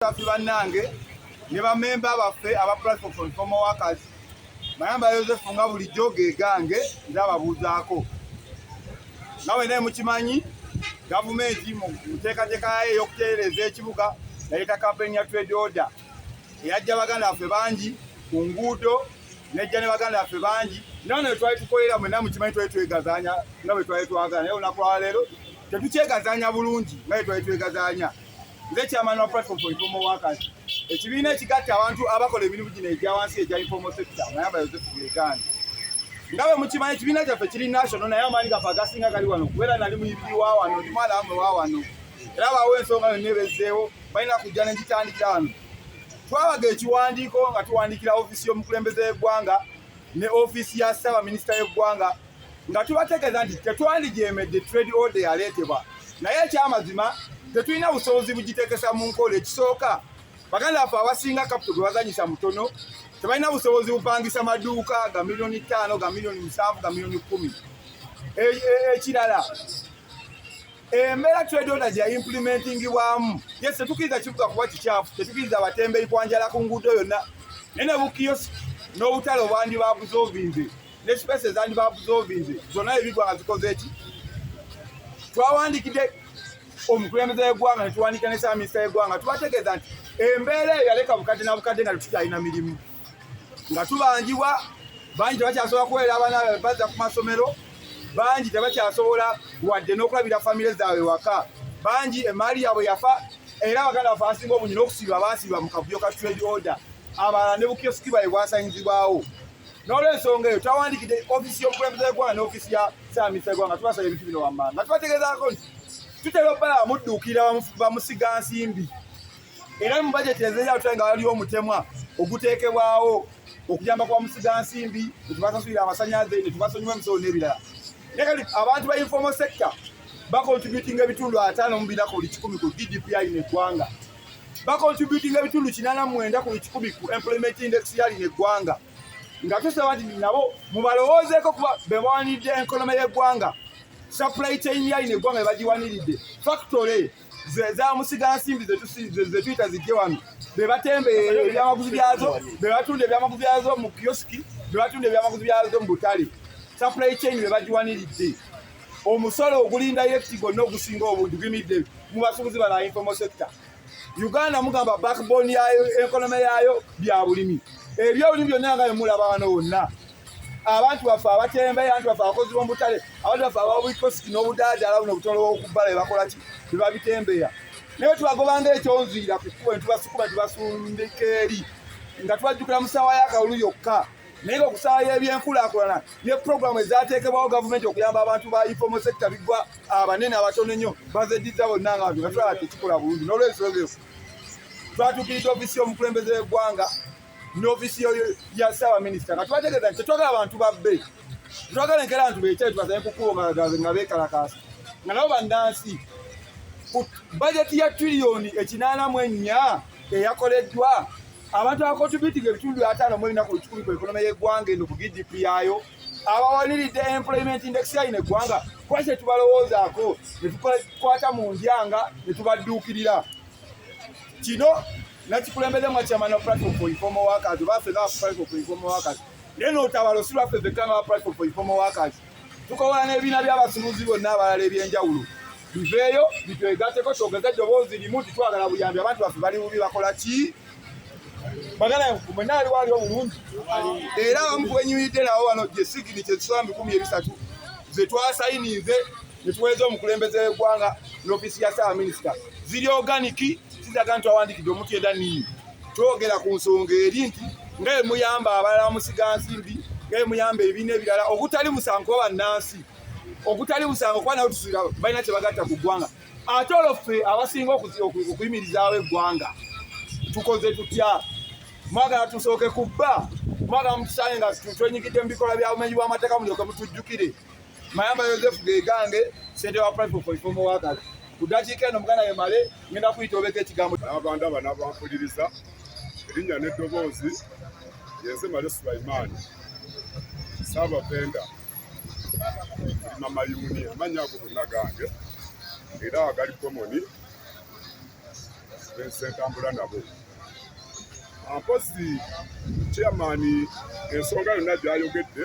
Basitaafi bannange ne bamemba baffe aba Platform for Informal Workers, Mayamba Yosefu nga bulijjo gegange nze ababuuzaako. Nga bwe mukimanyi, gavumenti mu nteekateeka yayo ey'okutereeza ekibuga yaleeta kampeyini ya trade order eyajja baganda baffe bangi ku nguudo, nejja ne baganda baffe bangi nawe twali tukolera. Mwenna mukimanyi, twali twegazaanya nga bwe twali twagala, naye olunaku lwaleero tetukyegazaanya bulungi nga bwe twali twegazaanya. Nze chairman wa Platform for Informal Workers, ekibiina ekigatta abantu abakola emirimu gino egya wansi egya informal sector. Mayamba Yosefu Bwegange. Nga bwe mukimanyi, ekibiina kyaffe kiri national, naye amaanyi gaffe agasinga gali wano, kubeera nali muyibiri wa wano, ndi mwana wamwe wa wano, era baawo ensonga yonna ebezzeewo balina kujja negitandikira wano. Twabaga ekiwandiiko nga tuwandiikira ofiisi y'omukulembeze w'eggwanga ne ofiisi ya ssaabaminisita y'eggwanga, nga tubategeeza nti tetwandigyemedde trade order yaleetebwa, naye ekyamazima tetulina busobozi bugiteekesa mu nkola. Ekisooka, baganda baffe abasinga capital gwe bazanyisa mutono, tebalina busobozi bupangisa maduuka ga miliyoni 5, ga miliyoni 7, ga miliyoni 10. Ekirala, embeera trade order gya implementingibwamu, yes, tetukiriza kibuga kuba kikyafu, tetukiriza abatembeyi kwanjala ku nguudo yonna, naye ne bukiyosiki n'obutale obwandiba absorbinze ne space ezandiba absorbinze zonna ebigwa nga zikoze eki. Twawandikidde omukulembeze w'eggwanga ne tuwandika ne ssaabaminisita w'eggwanga, tubategeeza nti embeera eyo yaleka bukadde na bukadde nga tetukyalina mirimu, nga tubanjibwa bangi, tebakyasobola kuweera abaana bazza ku masomero, bangi tebakyasobola wadde n'okulabira famire zaabwe waka, bangi emaali yaabwe yafa, era abaganda baffe abasinga obungi n'okusiibwa baasiibwa mu kavuyo ka trade order, abalala ne bukiyosiki bwabwe bwasanyizibwawo. N'olwensonga eyo, twawandikidde ofiisi y'omukulembeze w'eggwanga ne ofiisi ya ssaabaminisita w'eggwanga, tubasaba ebintu bino wammanga, nga tubategeezaako nti tutera obbala mudduukirira bamusigansimbi, era mu bajeti ez'enjawulo nga waliwo omutemwa oguteekebwawo okuyamba kwa musigansimbi, netubasasulira amasanyalaze, netubasonyiwa emisolo n'ebirala. Naye kati abantu ba informal sector bacontributinga ebitundu 54 ku buli kikumi ku GDP yalina eggwanga, bacontributinga ebitundu 89 ku buli kikumi ku employment index yalina eggwanga, nga tusaba nti nabo mubalowoozeeko, kuba be bawaniridde economy y'eggwanga, supply chain yalina eggwanga bebagiwaniridde, factory za musigansimbi zetuyita zijje wano, be batembeera ebyamaguzi byazo, be batunda ebyamaguzi byazo mu kioski, be batunda ebyamaguzi byazo mu butale. Supply chain be bagiwaniridde. Omusolo ogulinda indirect gwonna ogusinga obungi guyimiridde mu basuubuzi bala informal sector. Uganda mugamba backbone yayo, economy yaayo bya bulimi. Ebyobulimi byonna nga bemulaba wano wonna, abantu baffe abatembeeyi, abantu baffe abakozi b'omubutale, abantu baffe ababukosiki n'obudaadaala buno obutono bw'okubbala, bebakola ki? Bebabitembeeya. Naye tubagobanga ekyonziira ku kkubo, netubasukuma, netubasundika eri, nga tubajjukira mu ssaawa y'akalulu yokka, naye nga okusaawa y'ebyenkulaakulana ne puroguramu ezateekebwawo gavumenti okuyamba abantu ba informal sector bigwa abanene abatono ennyo bazeddiza bonna, nga nga tulaba tekikola bulungi. N'olwensonga eyo, twatuukiridde ofiisi y'omukulembeze w'eggwanga n'ofiisi ya ssaabaminisita, nga tubategeeza nti tetwagala abantu babbe, tetwagala enkera abantu beekyayi tubasabe ku kkubo nga beekalakaasa, nga nabo bannansi. Ku bajeti ya triliyoni 84 eyakoleddwa, abantu abacontributinga ebitundu 54 ku kikumi ku economy y'eggwanga eno, ku GDP yaayo, abawaniridde employment index yalina eggwanga, kuba kyetubalowoozaako ne tukwata mu ndyanga ne tubadduukirira. Kino nakikulembeze nga chairman wa Platform for Informal Workers, baffe nga Platform for Informal Workers, naye n'otabalo si lwaffe fekka nga Platform for Informal Workers, tukola n'ebibiina by'abasuubuzi bonna abalala ebyenjawulo biveeyo bitwegatteko, twogeze eddoboozi limu nti twagala buyambi, abantu baffe bali bubi. Bakola ki? Bagala mwenna aliwo ali obulungi, era abamu kubenyimiridde nabo wano gye signature ezisoba mu 30 ze twasayininze ne tuweereza omukulembeze w'eggwanga n'ofiisi ya ssaabaminisita ziri organic, kizaga nti twawandikidde omuntu yenna nini. Twogera ku nsonga eri nti nga emuyamba abalala musigansimbi, nga emuyamba ebibiina ebirala, ogutali musango kuba bannansi, ogutali musango kuba nabo tusuubira balina kye bagatta ku ggwanga. Ate olwo ffe abasinga okuyimirizaawo eggwanga tukoze tutya? Mwagala tusooke kubba? Mwagala mutusange nga twenyigidde mu bikolwa bya bumenyi bw'amateeka mulyoke mutujjukire? Mayamba Yosefu gegange, ssentebe wa Platform for Informal Workers. Ku ddakiika eno, muganda yemale, ngenda kuyita obeko ekigambo. N'abandaba n'abampuliriza, erinnya n'eddoboozi yenze Male Sulaimaani, Ssaabavenda Lima Mayuuni. Amannya ago gonna gange era agali common. Benze ntambula nabo. Mpozi chairman ensonga yonna gy'ayogedde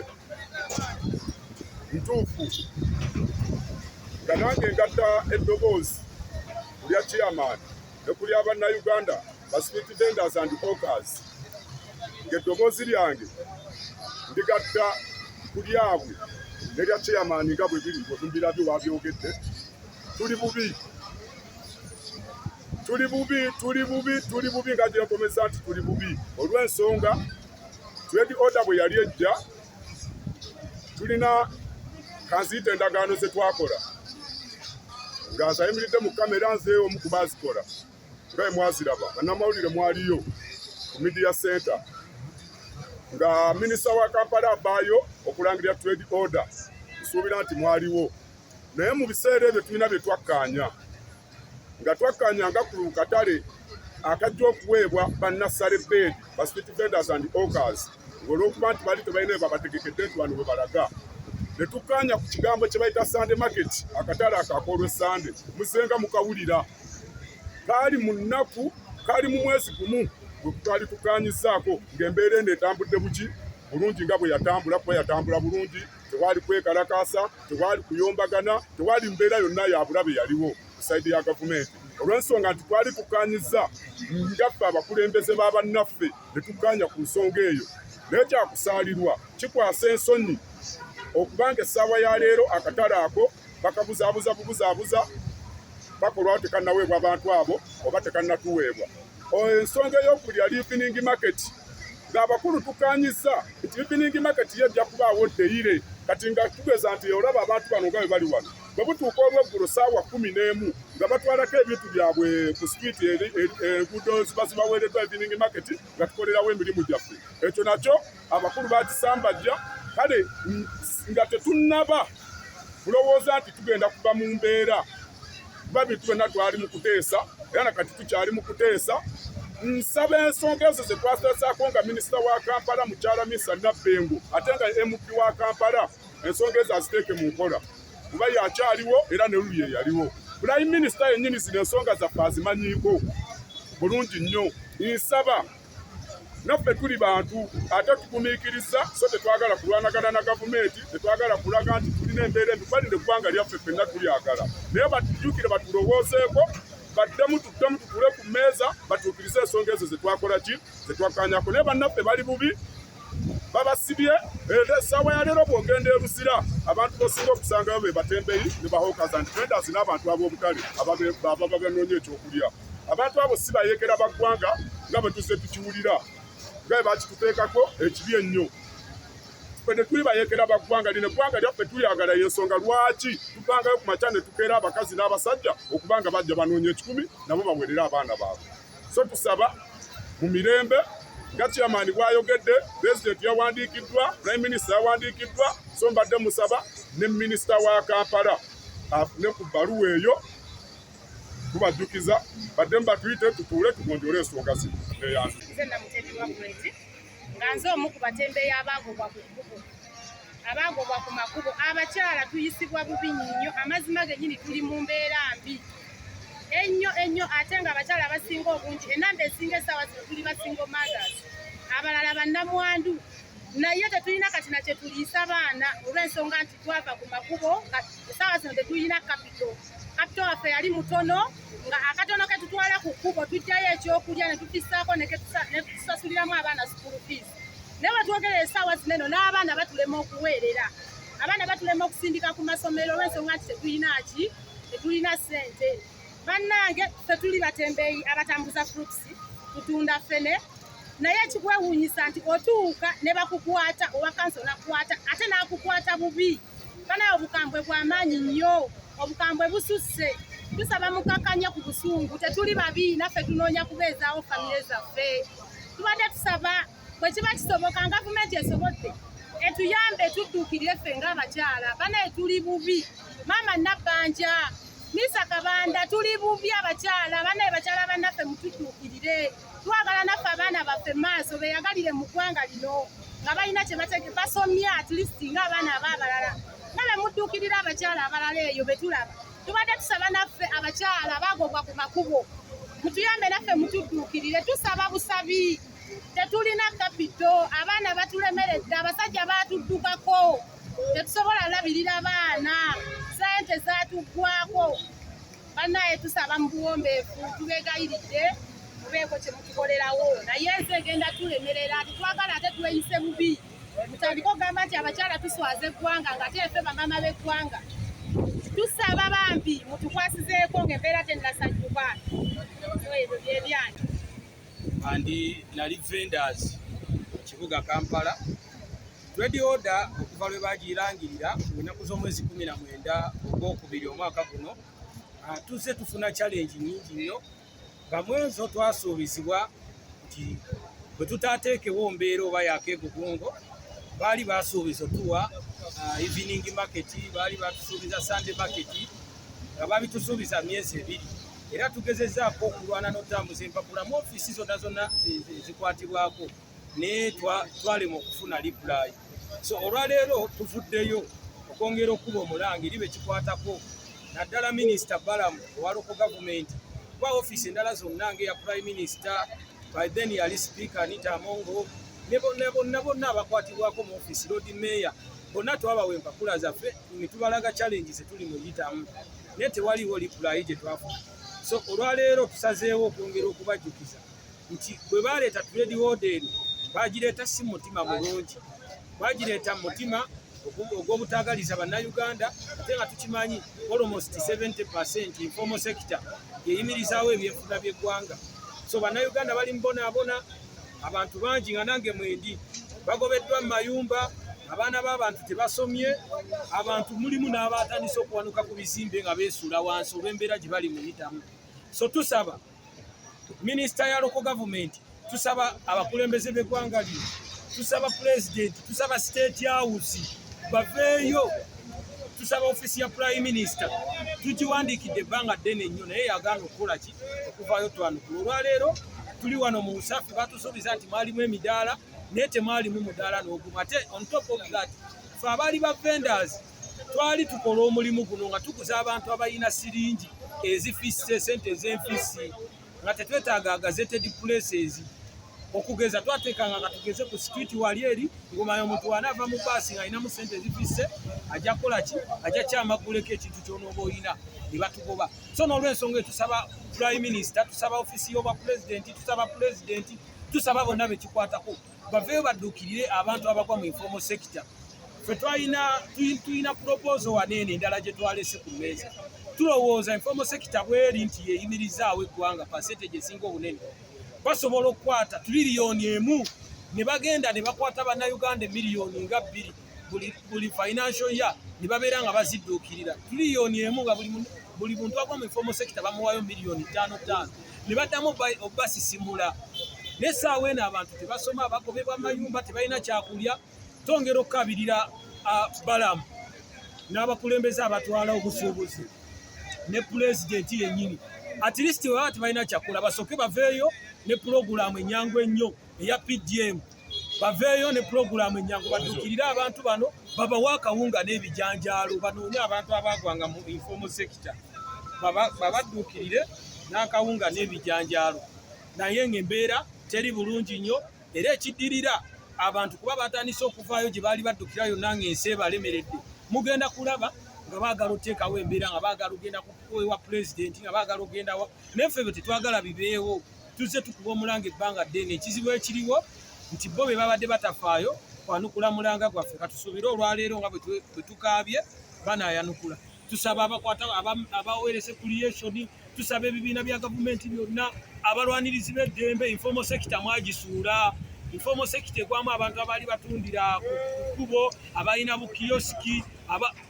ntuufu, nga nange ngatta eddoboozi ku lya chairman ne ku lya Bannayuganda ba street vendors and hawkers, ng'eddoboozi lyange ndigatta ku lyabwe ne lya chairman nga bwe biri bwe mbirabye wabyogedde. Tuli bubi, tuli bubi, tuli bubi, tuli bubi, nga gyenkomeza nti tuli bubi olw'ensonga trade order bwe yali ejja. Tulina kanziyita endagaano ze twakola, nga nze ayimiridde mu kamera, nze omu ku baazikola nga bwe mwaziraba, bannamawulire mwaliyo ku media center, nga minisita wa Kampala avaayo okulangirira trade order. Nsuubira nti mwaliwo, naye mu biseera ebyo tulina bye twakkaanya, nga twakkaanya nga ku katale akajja okuweebwa bannassale bed, ba street vendors and hawkers, ng'olwokuba nti bali tebalina bwe babategekedde nti wano bwe balaga, ne tukkaanya ku kigambo kye bayita Sunday market, akatale ako ak'olwessande. Muzenga mukawulira, kaali mu nnaku, kaali mu mwezi gumu gwe twali tukkaanyizzaako, ng'embeera eno etambudde buki bulungi nga bwe yatambula, kuba yatambula bulungi, tewali kwekalakaasa, tewali kuyombagana, tewali mbeera yonna ya bulabe yaliwo ku side ya gavumenti, olw'ensonga nti twali tukkaanyizza ngaffe abakulembeze ba bannaffe ne tukkaanya ku nsonga eyo. Naye kyakusaalirwa, kikwasa ensonyi okubanga essaawa ya leero akatale ako bakabuzaabuza bubuzaabuza, bakolwawo tekannaweebwa abantu abo oba tekannatuweebwa. Ensonga ey'okubiri yali evening market, ng'abakulu tukkaanyizza nti evening market ye ejja kubaawo daily. Kati nga tugeza nti olaba abantu bano nga bwe bali wano, bwe butuuka olweggulo saawa 11 nga batwalako ebintu byabwe ku street, enguudo ziba zibaweereddwa evening market, nga tukolerawo emirimu gyaffe. Ekyo nakyo abakulu bakisambajja. Kale nga tetunnaba kulowooza nti tugenda kuva mu mbeera, kuba bintu byonna twali mu kuteesa era nakati tukyali mu kuteesa. Nsaba ensonga ezo ze twateesaako nga minisita wa Kampala mukyala Minsa Nabbengo, ate nga MP wa Kampala, ensonga ezo aziteeke mu nkola, kuba yakyaliwo era ne luli yeyaliwo. Prime Minister yennyini zino ensonga zaffe azimanyiiko bulungi nnyo. Nsaba, naffe tuli bantu ate tugumiikiriza, so tetwagala kulwanagana na gavumenti, tetwagala kulaga nti tulina embeera embi, kuba lino eggwanga lyaffe, ffenna tulyagala. Naye batujjukire, batulowoozeeko, baddemu tuddemu tutule ku mmeeza, batuukirize ensonga ezo zetwakola ki, zetwakkanyako. Naye bannaffe bali bubi, babasibye. Era essaawa ya leero bw'ogenda e Luzira, abantu bosinga okusangayo be batembeyi ne ba hawkers and vendors n'abantu ab'obutale ababa banoonya ekyokulya. Abantu abo si bayeekera ba ggwanga nga bwe tuzze tukiwulira, nga bwe bakituteekako ekibi ennyo. Ffe tetuli bayeekera ba ggwanga lino, eggwanga lyaffe tulyagala. Y'ensonga lwaki tuvangayo ku makya ne tukeera abakazi n'abasajja okuba nga bajja banoonya 100 nabo baweerere abaana baabwe. So tusaba mu mirembe nga chairman bw'ayogedde, pulezidenti yawandiikiddwa, prime minister yawandiikiddwa, so mbadde musaba ne minisita wa Kampala afune ku bbaluwa eyo. Tubajjukiza baddemu batuyite, tutuule tugonjoole ensonga zino. Neyanzi. Nze Namutebi Wagret, nga nze omu ku batembeeyi abaagobwa ku kkubo, abaagobwa ku makubo. Abakyala tuyisibwa bubi nnyo, amazima gennyini tuli mu mbeera mbi ennyo ennyo, ate nga abakyala abasinga obungi, enamba esinga essaawa zino tuli ba single mothers, abalala bannamwandu, naye tetulina kati nakye tuliisa baana olw'ensonga nti twava ku makubo, nga essaawa zino tetulina capital. Capital waffe yali mutono, nga akatono ke tutwala ku kkubo tujjayo ekyokulya ne tufissaako ne tusasuliramu abaana school fees. Naye wetwogerera essaawa zino eno n'abaana batulema okuweerera, abaana batulema okusindika ku masomero olw'ensonga nti tetulina ki, tetulina ssente. Bannange, ffe tuli batembeeyi abatambuza fruits, tutunda ffene, naye ekikwewuunyisa nti otuuka ne bakukwata, owa kanso nakukwata, ate n'akukwata bubi. Banaye, obukambwe bw'amaanyi nnyo, obukambwe bususse. Tusaba mukakanye ku busungu, tetuli babi, naffe tunoonya kubeezaawo famire zaffe. Tubadde tusaba bwe kiba kisoboka, gavumenti esobodde etuyambe, tudduukirire ffe ng'abakyala. Banaye, tuli bubi. Maama Nabbanja, Misa Kabanda, tuli bubi abakyala. Banaye, bakyala bannaffe, mutudduukirire. Twagala naffe abaana baffe maaso beyagalire mu ggwanga lino nga balina kye batege, basomye at least ng'abaana ab'abalala, nga be mudduukirira abakyala abalala eyo be tulaba. Tubadde tusaba naffe abakyala bagobwa ku makubo. Mutuyambe naffe mutudduukirire, tusaba busabi, tetulina kapito, abaana batulemeredde, abasajja baatuddukako, tetusobola labirira baana, sente zaatuggwako. Bannaye tusaba mu buwombeefu, tubeegayiridde mubeeko kye mutukolerawo, naye ensi egenda tulemerera, tetwagala ate tweyise bubi. Mutandike okugamba nti abakyala tuswaza eggwanga ng'ate ffe bamaama b'eggwanga. Tusaba bambi mutukwasizeeko ng'embeera tennasajjuka. Ebyo byebyange. Andi nali vendors mu kibuga Kampala. Trade order okuva lwe bagirangirira mu nnaku z'omwezi 19 ogwokubiri omwaka guno, tuzze tufuna challenge nnyingi nnyo nga mwezo twasuubizibwa nti bwe tutaateekewo mbeera oba yakeegugungo, baali basuubiza otuwa evening market, baali batusuubiza Sunday market nga babitusuubiza myezi 2, era tugezezzaako okulwana n'okutambuza empapula mu ofiisi zonna zonna zikwatibwako, naye twalema okufuna reply. So olwaleero tuvuddeyo okwongera okuba omulanga eri bekikwatako, naddala Minisita Balamu owa local government, kuba ofiisi endala zonna ng'eya Prime Minister, by then yali Speaker Anita Among, ne bonna bonna bonna abakwatibwako mu ofiisi, Lord Mayor, bonna twabawa empapula zaffe ne tubalaga challenge ze tuli muyitamu, naye tewaliwo reply gye twafuna. So olwaleero tusazeewo okwongera okubajjukiza nti bwe baleeta trade order eno, bagireeta si mutima mulungi, bagireeta mu mutima ogw'obutaagaliza Bannayuganda, ate nga tukimanyi almost 70% informal sector yeyimirizaawo ebyenfuna by'eggwanga. So Bannayuganda bali mubonaabona, abantu bangi nga nange mwendi bagobeddwa mu mayumba, abaana b'abantu tebasomye, abantu mulimu n'abatandise okuwanuka ku bizimbe nga beesuula wansi olw'embeera gye bali muyitamu. So tusaba minisita ya local government, tusaba abakulembeze b'eggwanga lino, tusaba Pulezidenti, tusaba State House baveeyo, tusaba ofiisi ya Prime Minister, tugiwandiikidde ebbanga ddene nnyo naye yagaana okukola ki, okuvaayo twanukula. Olwaleero tuli wano mu Usafi, batusuubiza nti mwalimu emidaala naye temwalimu mudaala n'ogumu. Ate on top of that, fe abaali ba vendors twali tukola omulimu guno nga tuguza abantu abalina siringi ezifisse, sente ez'enfisi, nga tetwetaaga gazetted places. Okugeza twateekanga nga tugeze ku street wali eri, ng'omanya omuntu wanaava mu baasi ng'alinamu sente ezifisse ajja kukola ki, ajja kyamaguleko ekintu ky'onooba oyina, ne batugoba. So n'olwensonga eyo tusaba Prime Minister, tusaba ofiisi y'obwa Pulezidenti, tusaba Pulezidenti, tusaba bonna bekikwatako baveeyo badduukirire abantu abagwa mu informal sector. Ffe tulina proposal waneeno endala gye twalese ku mmeeza. Tulowooza informal sector bweri nti yeyimirizaawo eggwanga percentage esinga obunene, basobola okukwata 1 trillion ne bagenda ne bakwata Bannayuganda 2 million buli financial year ne babeera nga bazidduukirira 1 trillion nga buli muntu agwa mu informal sector bamuwaayo 5 million ne baddamu obasisimula. N'essaawa eno abantu tebasoma, bagobebwa mayumba, tebalina kyakulya. Twongera okukabirira Balamu n'abakulembeze abatwala obusuubuzi ne Pulezidenti yennyini, at least bwe baba tebalina kyakola basooke baveeyo ne pulogulaamu ennyangu ennyo eya PDM, baveeyo ne pulogulaamu ennyangu badduukirire abantu bano, babawe akawunga n'ebijanjaalo, banoonye abantu abagwanga mu informal sector babadduukirire n'akawunga n'ebijanjaalo. Naye ng'embeera teri bulungi nnyo, era ekiddirira abantu kuba batandise okuvaayo gye baali baddukira yonna ng'ensi ebalemeredde, mugenda kulaba nga baagala oteekawo embeera nga baagala ogenda ewa Pulezidenti, nga baagala ogenda wa, naye ffe bwe tetwagala bibeewo. Tuzze tukuba omulanga ebbanga ddene. Ekizibu ekiriwo nti bo be babadde batafaayo kwanukula mulanga gwaffe. Katusuubire olwaleero nga bwe tukaabye banaayanukula. Tusaba abakwata abaweereza creation, tusaba ebibiina bya gavumenti byonna, abalwanirizi b'eddembe. Informal sector mwagisuula. Informal sector egwamu abantu abaali batundira ku kkubo, abalina bukiyosiki,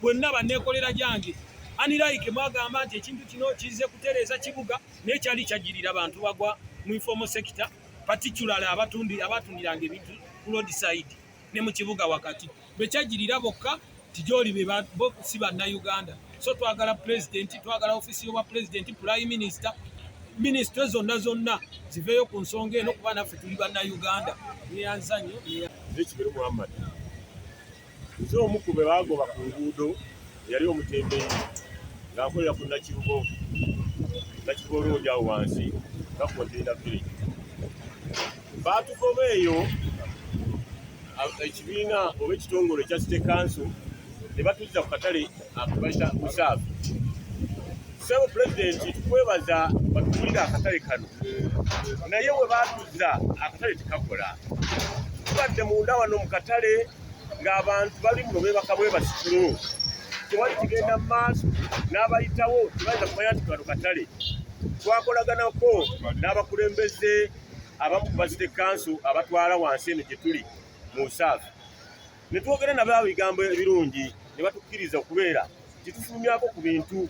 bonna banneekolera gyange. Unlike mwagamba nti ekintu kino kizze kutereeza kibuga, naye kyali kyajjirira bantu bagwa mu informal sector, particularly abatundiranga ebintu ku road side ne mu kibuga wakati, bekyajjirira bokka tigyoli bo si Bannayuganda. So twagala Pulezidenti, twagala ofiisi y'obwa Pulezidenti, Prime Minister, minisitule zonna zonna ziveeyo ku nsonga eno, kuba naffe tuli Bannayuganda. Neyanza nnyo. Nze Kiberu Muhammad, nze omu ku be baagoba ku nguudo, eyali omutembeeyi nga nkolera ku Nakivubo, Nakivubo Road awo wansi. nga Container Village. Baatugoba eyo ekibiina oba ekitongole ekya City Council ne batuzza ku katale akabayita Busaafi. Ssebo Pulezidenti, tukwebaza batugulira akatale kano, naye we baatuzza akatale tekakola. Tubadde munda wano mu katale ng'abantu bali muno beebaka bwebasi tulo, tewali kigenda mu maaso, n'abayitawo tebayinza kumanya nti kano katale. Twakolaganako n'abakulembeze abamu ku ba City Council abatwala wansi eno gye tuli mu Busaafi, ne twogera nabo ebigambo ebirungi ne batukkiriza okubeera kitufulumyako ku bintu,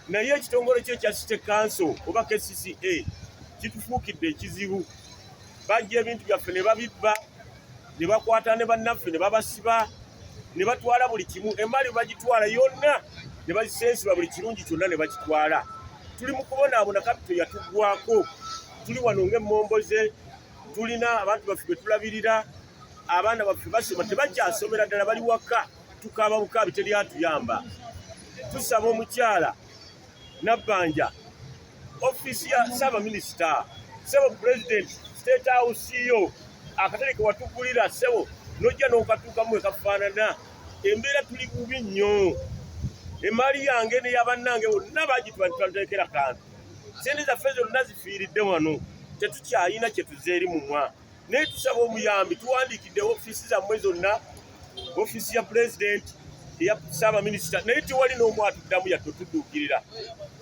naye ekitongole kye ekya City Council oba KCCA kitufuukidde ekizibu. Bajja ebintu byaffe ne babibba, ne bakwata ne bannaffe ne babasiba, ne batwala buli kimu. Emmaali bagitwala yonna ne bagisensula, buli kirungi kyonna ne bakitwala. Tuli mu kubonaabona, kapito yatuggwako. Tuli wano ng'emmomboze, tulina abantu baffe be tulabirira, abaana baffe basoma tebakyasomera ddala, bali waka, tukaaba bukaabi, teri atuyamba. Tusaba omukyala Nabbanja, ofiisi ya Ssaabaminisita, ssebo Pulezidenti, State House yo akatale ke watugulira, ssebo, n'ojja n'okatuukamu wekafaanana. Embeera tuli bubi nnyo. Emaali yange n'eyabannange bonna bagitwalekera kantu, sente zaffe zonna zifiiridde wano, tetukyalina kye tuze eri mumwa. Naye tusaba omuyambi, tuwandiikidde ofiisi zammwe zonna, ofiisi ya Pulezidenti, eya Ssaabaminisita, naye tewali n'omu atuddamu yadde otudduukirira.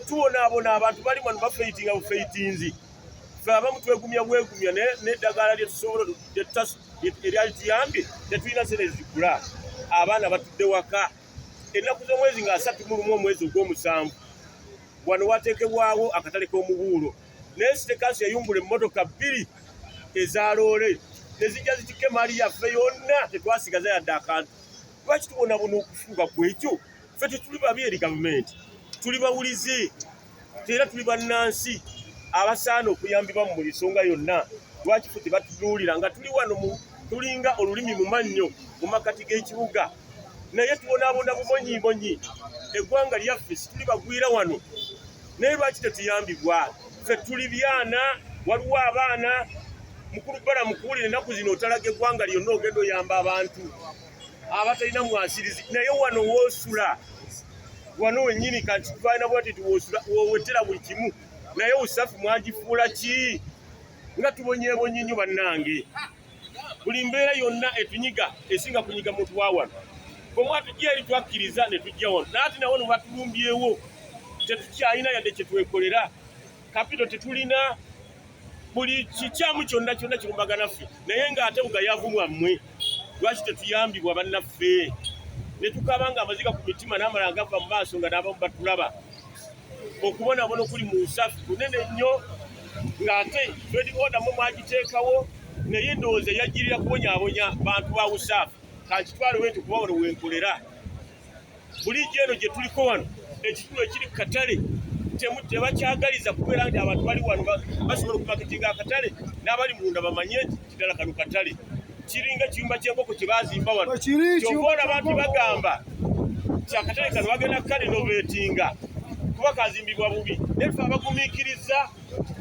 Tubonaabona, abantu bali wano bafeyitinga bufeyitinzi, ffe abamu twegumya bwegumya n'eddagala lyetusobola eryali tuyambye tetulina sente zigula. Abaana batudde waka. Ennaku z'omwezi nga 31 omwezi ogw'omusanvu wano wateekebwawo akatale k'omubuulo, naye City Council yayungula emmotoka 2 eza loole ne zijja zitikka emaali yaffe yonna, tetwasigaza yadde akantu. Lwaki tubonabona okufuuka ku ekyo? Ffe tetuli babi eri gavumenti, tuli bawulize era tuli bannansi abasaana okuyambibwa mu buli nsonga yonna. Lwaki ffe tebatunuulira nga tuli wano, tulinga olulimi mu mannyo mu makkati g'ekibuga, naye tubonaabona bubonyiibonyi? Eggwanga lyaffe, situli bagwira wano, naye lwaki tetuyambibwa? Ffe tuli byana, waliwo abaana. Mukulu Bbala, mukuwulira ennaku zino otalaga eggwanga lyonna, ogenda oyamba abantu abatalina mwasirizi, naye wano woosula wano wennyini kanti twalina bwati ti woosula woowetera buli kimu, naye Usafi mwagifuula ki? Nga tubonyeebonye nnyo bannange. Buli mbeera yonna etunyiga, esinga kunyiga muntu wa wano. Bwe mwatujja eri twakkiriza ne tujja wano, naye ate nawo ne batulumbyewo, tetukyalina yadde kye twekolera, kapito tetulina, buli kikyamu kyonna kyonna kirumbagana ffe, naye ng'ate bugayavu bwammwe. Lwaki tetuyambibwa bannaffe? Ne tukaba nga amaziga ku mitima n'amala gava mu maaso nga n'abamu batulaba. Okubonaabona okuli mu Usafi kunene nnyo, ng'ate trade order mwe mwagiteekawo, naye ndowooza yajjirira kubonyaabonya bantu ba Usafi. Kankitwale nti kuba wano wenkolera bulijjo, eno gye tuliko wano, ekitundu ekiri ku katale tebakyagaliza kubeera nti abantu bali wano basobola okumaketinga akatale, n'abali munda bamanye nti ddala kano katale. Kiringa kiyumba ky'enkoko kye baazimba wano. Kyova olaba nti bagamba nti akatale kano bagenda kukarenovatinga kuba kazimbibwa bubi, naye ffe abagumiikiriza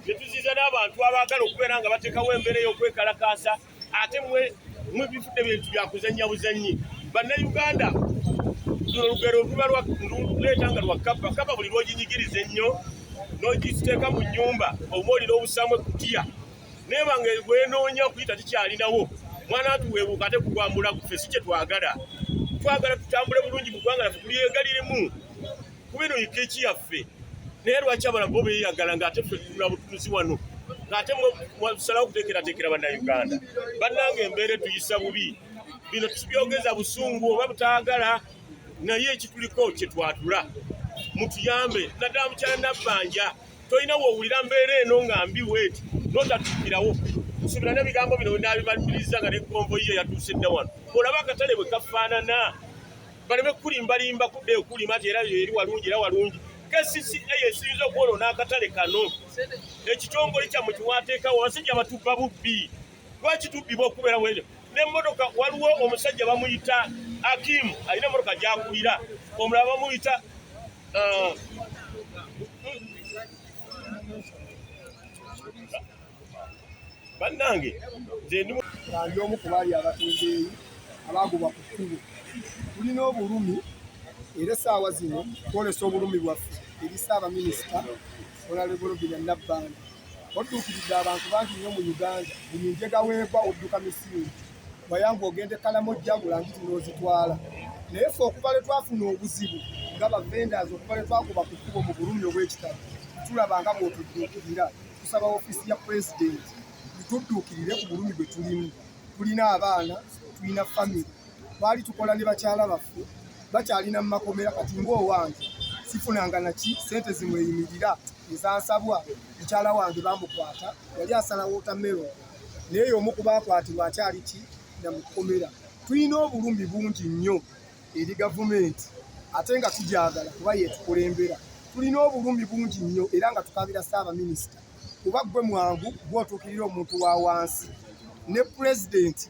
ne tuziiza n'abantu abaagala okubeera nga bateekawo embeera ey'okwekalakaasa, ate mwe mwe bifudde bintu bya kuzannya buzannyi. Bannayuganda, luno olugero luba luleeta nga lwa kapa kapa, buli lw'oginyigiriza ennyo n'ogiteeka mu nnyumba oba olina obusaamu ekutiya, naye bange gwenoonya okuyita tikyalinawo. Mwana atuweebuuka ate kugwambula guffe si kye twagala. Twagala tutambule bulungi mu ggwanga lyaffe, tulyegaliremu kuba eno ikeeki yaffe. Naye lwaki abalala bo beeyagala ng'ate ffe tutula butunuzi wano, ng'ate mwasalawo okuteekerateekera Bannayuganda? Bannange, embeera etuyisa bubi. Bino tubyogeza busungu oba butaagala, naye ekituliko kye twatula. Mutuyambe, naddala mukyala Nabbanja. Tolina woowulira mbeera eno nga mbi bweti n'otatuukirawo. Nsuubira n'ebigambo bino naabimaliriza nga ne convoy ye yatuuse dda wano. Olaba akatale bwe kafaanana, baleme kulimbalimba kudda ekulima nti era eri walungi, era walungi. KCCA esinza okwonoona akatale kano. Ekitongole kyammwe kiwateekawo abasajja batubba bubbi. Lwaki tubbibwa okubeera bwetyo n'emmotoka? Waliwo omusajja bamuyita Akimu, alina emmotoka gy'akulira, omulala bamuyita Bannange nze ndi Nga omu ku baali abatembeeyi abaagobwa ku kkubo, tulina obulumi era essaawa zino twolesa obulumi bwaffe eri Ssaabaminisita Honorable Robinah Nabbanja. Odduukiridde abantu bangi nnyo mu Uganda, buli njega weegwa odduka misinde, wayanga ogenda e Kalamojja bulangiti n'ozitwala. Naye ffe okuva lwe twafuna obuzibu nga ba vendors, okuva lwe twagoba ku kkubo mu bulumi obw'ekitalo, tulaba nga bw'otudduukirira. Tusaba ofiisi ya pulezidenti tudduukirire ku bulumi bwe tulimu. Tulina abaana, tulina famire, twali tukola ne bakyala baffe bakyalina mu makomera. Kati ng'owange sifunanga naki sente zimweyimirira ezansabwa. Mukyala wange bamukwata yali asala watermelon, naye omu ku bakwatibwa akyali ki na mu kkomera. Tulina obulumi bungi nnyo eri gavumenti, ate nga tugyagala kuba yetukulembera. Tulina obulumi bungi nnyo era nga tukabira Ssaabaminisita, kuba ggwe mwangu gwotuukirira omuntu wa wansi, ne pulezidenti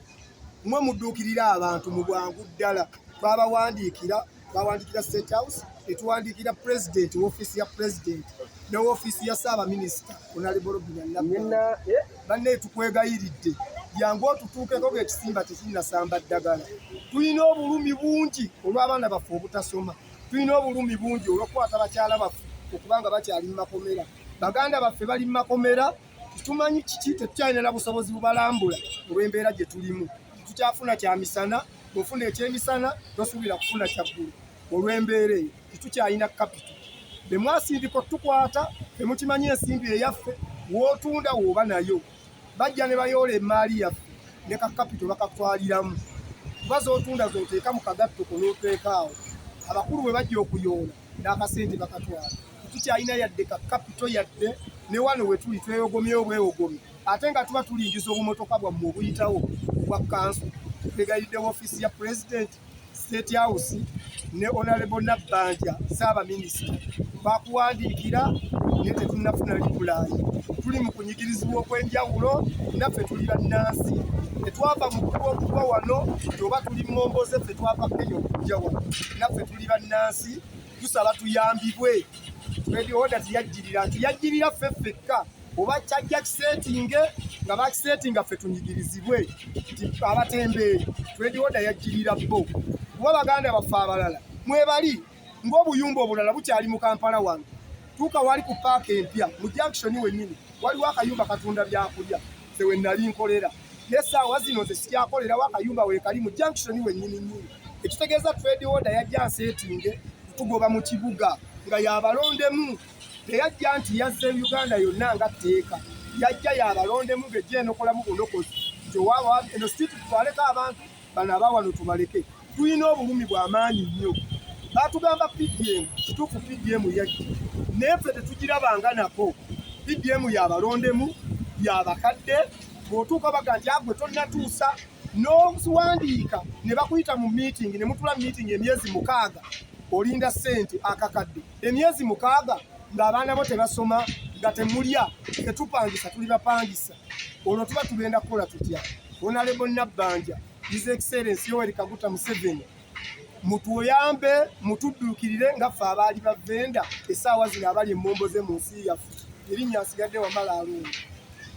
mwe mudduukirira abantu mu bwangu ddala. Twabawandiikira, twawandiikira State House, netuwandiikira pulezidenti, woofiisi ya pulezidenti ne woofiisi ya Ssaabaminisita Honorable Robinah Nabbanja. Bannaye, tukwegayiridde, jangu otutuukeko ng'ekisimba tekinnasamba ddagala. Tulina obulumi bungi olw'abaana baffe obutasoma, tulina obulumi bungi olw'okukwata bakyala baffe okubanga bakyali mu makomera, baganda baffe bali mu makomera, tetumanyi kiki, tetukyalina na busobozi bubalambula olw'embeera gye tulimu. Tetukyafuna kyamisana, bw'ofuna ekyemisana tosuubira kufuna kyaggulu olw'embeera eyo. Tetukyalina capital. Be mwasindika otukwata temukimanyi, ensimbi eyaffe w'otunda w'oba nayo, bajja ne bayoola emaali yaffe ne ka capital bakatwaliramu, kuba z'otunda z'oteeka mu kagatto ko n'oteeka awo. Abakulu bwe bajja okuyoola n'akasente bakatwala, tetukyalina yadde ka capital yadde. Ne wano we tuli tweyogomye obwewogomi, ate nga tuba tulingiza obumotoka bwammwe obuyitawo obwa kanso. Twegayiridde ofiisi ya president, State House ne Honorable Nabbanja Ssaabaminisita, bakuwandiikira naye tetunnafuna reply. Tuli mu kunyigirizibwa okw'enjawulo, naffe tuli bannansi, tetwava mu kkubo okuva wano oba tuli mmomboze, ffe twava Kenya okujja wano, naffe tuli bannansi, tusaba tuyambibwe. Trade order teyajjirira nti yajjirira ffe ffekka, oba kyajja kiseetinge nga bakiseetinga ffe tunyigirizibwe nti abatembeeyi trade order yajjirira bo, kuba baganda baffe abalala mwebali ng'obuyumba obulala bukyali mu Kampala wano. Tuuka wali ku paaka empya mu junction wennyini, waliwo akayumba katunda byakulya, nze we nali nkolera, n'essaawa zino nze sikyakolerawo, akayumba weekali mu junction wennyini nnyini. Ekitegeeza trade order yajja nseetinge tugoba mu kibuga nga yabalondemu, teyajja nti yazze Uganda yonna nga tteeka, yajja yabalondemu ng'ejja enokolamu bunokozi nti owaaba eno street tutwaleko abantu bano abawano tubaleke. Tulina obulumi bw'amaanyi nnyo. Batugamba PDM, kituufu PDM yajja, naye ffe tetugirabanga nako. PDM yabalondemu, yabakadde. Bw'otuuka baga nti agwe tonnatuusa n'owandiika ne bakuyita mu meeting ne mutula meeting emyezi 6 olinda ssente akakadde, emyezi 6 ng'abaana bo tebasoma, nga temulya. Tetupangisa, tuli bapangisa, olwo tuba tugenda kukola tutya? Honorable Nabbanja, His Excellence Yoweri Kaguta Museveni, mutuyambe, mutudduukirire nga ffe abaali bavenda essaawa zino abali emmomboze mu nsi yaffe. Erinnya nsigadde Wamala Alungi.